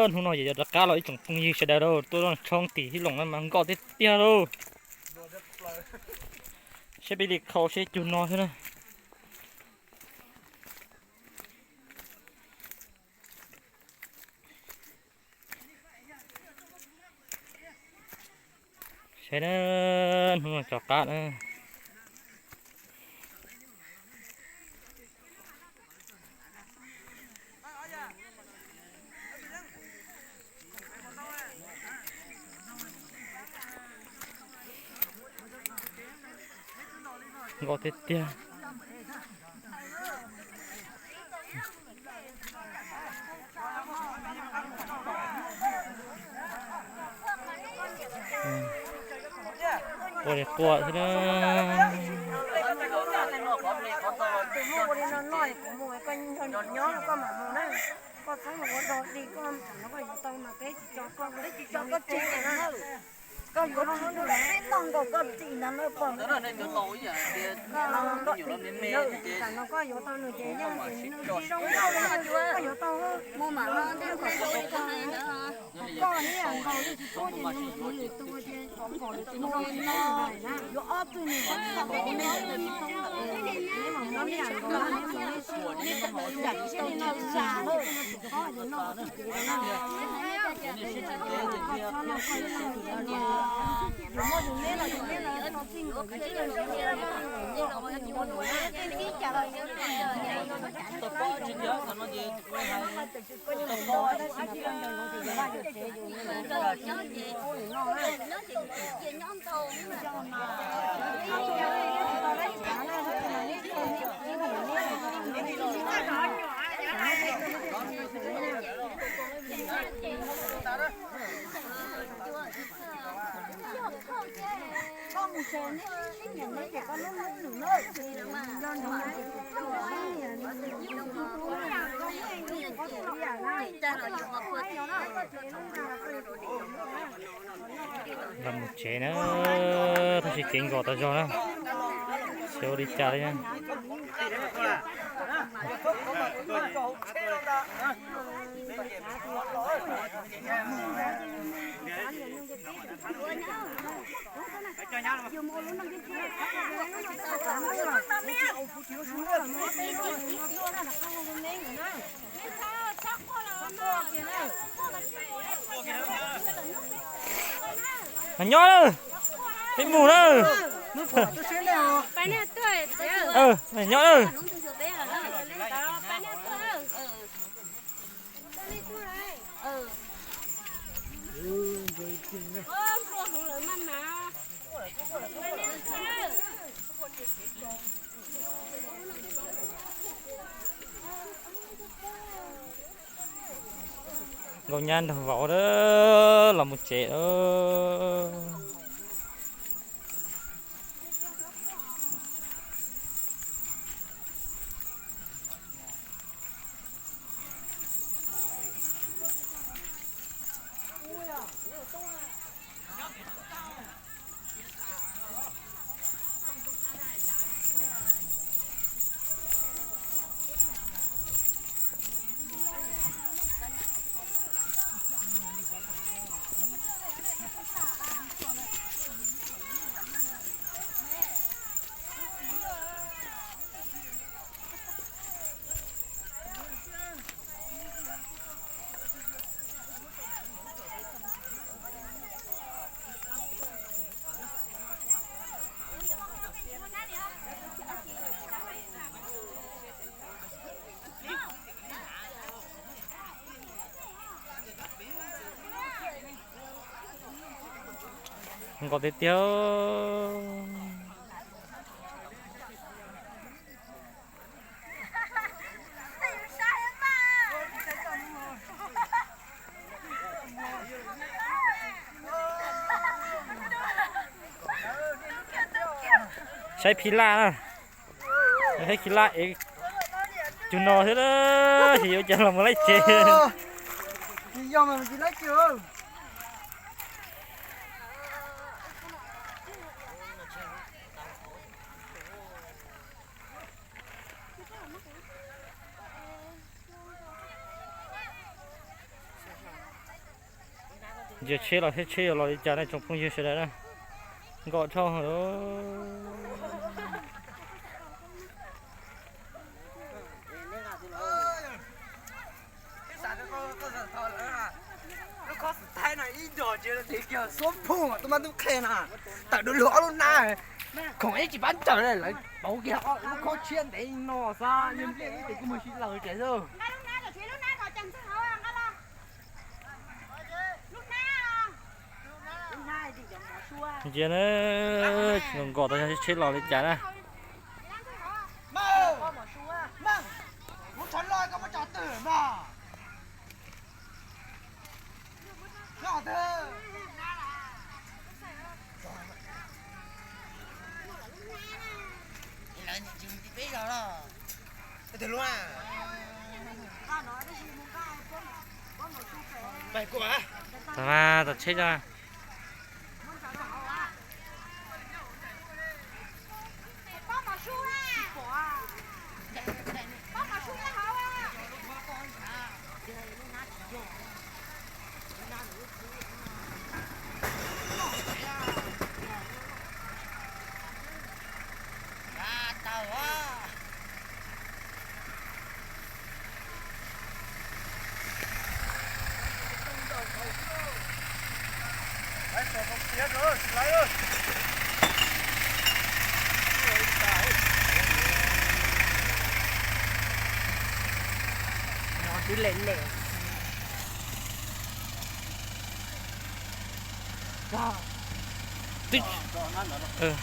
Hnub no yog rov qab los ib tsoom phooj ywg sawv daws lauj, tuaj zoj tshoob tim Hib Loos no mas nkoj tiag tiag lauj. Saib peb li khau seb cug no xwb na. Saib na, hnub no rov qab na. Nkoj tiag tiag. Quaj li quaj xwb na. Koj yuav no peb noj nkaus koj txiv ntag na, pom koj yuav tau nws ces tam no koj yuav tau nws ces yeej tsis zoo nkauj li, koj yuav tau mus mam no ntej kom tau koj ib yam nkaus li tsis txhob ces nws mus tus lwm tus ces kom kom lwm tus no li no hais na. Yuav ob tug nws kom kom nws tus tsis txhob, neb mam noj ib yam nkaus, neb mus neb si, neb tau tsis tau tsis tau tsis tau tsis tau tsis tau. Los mus tsev na, tab sis kev nkos tas zog na, xyov ua li cas li na. Mas nyob na, peb mus na. Nyob na. Nkauj nyab nrog vauv los mus tsev. Nkauj tiag tiag. Saib phij laj na, saib phij laj es cug no xwb, tsis yuav cas los mus laij tsev. Ntsia tsheb los thiab, tsheb yuav los li cas ne tsoom phooj ywg sawv daws na. Nkoj dhau. Lub khob xwm thaib no ib nrog tsis tias kiag xuab phooj tus mas tub qhe na, tawm dua lug ob lub nab, khoom ib tsis pab ntawm lawv pauv kiag lub khob tshiab ntev no xwb, yog nplej ib ces kuj muag sib laws tsev xwb. Ntsia na, nkos tau tsheb los li cas na. Tag mas, tag tsheb tso. Twb,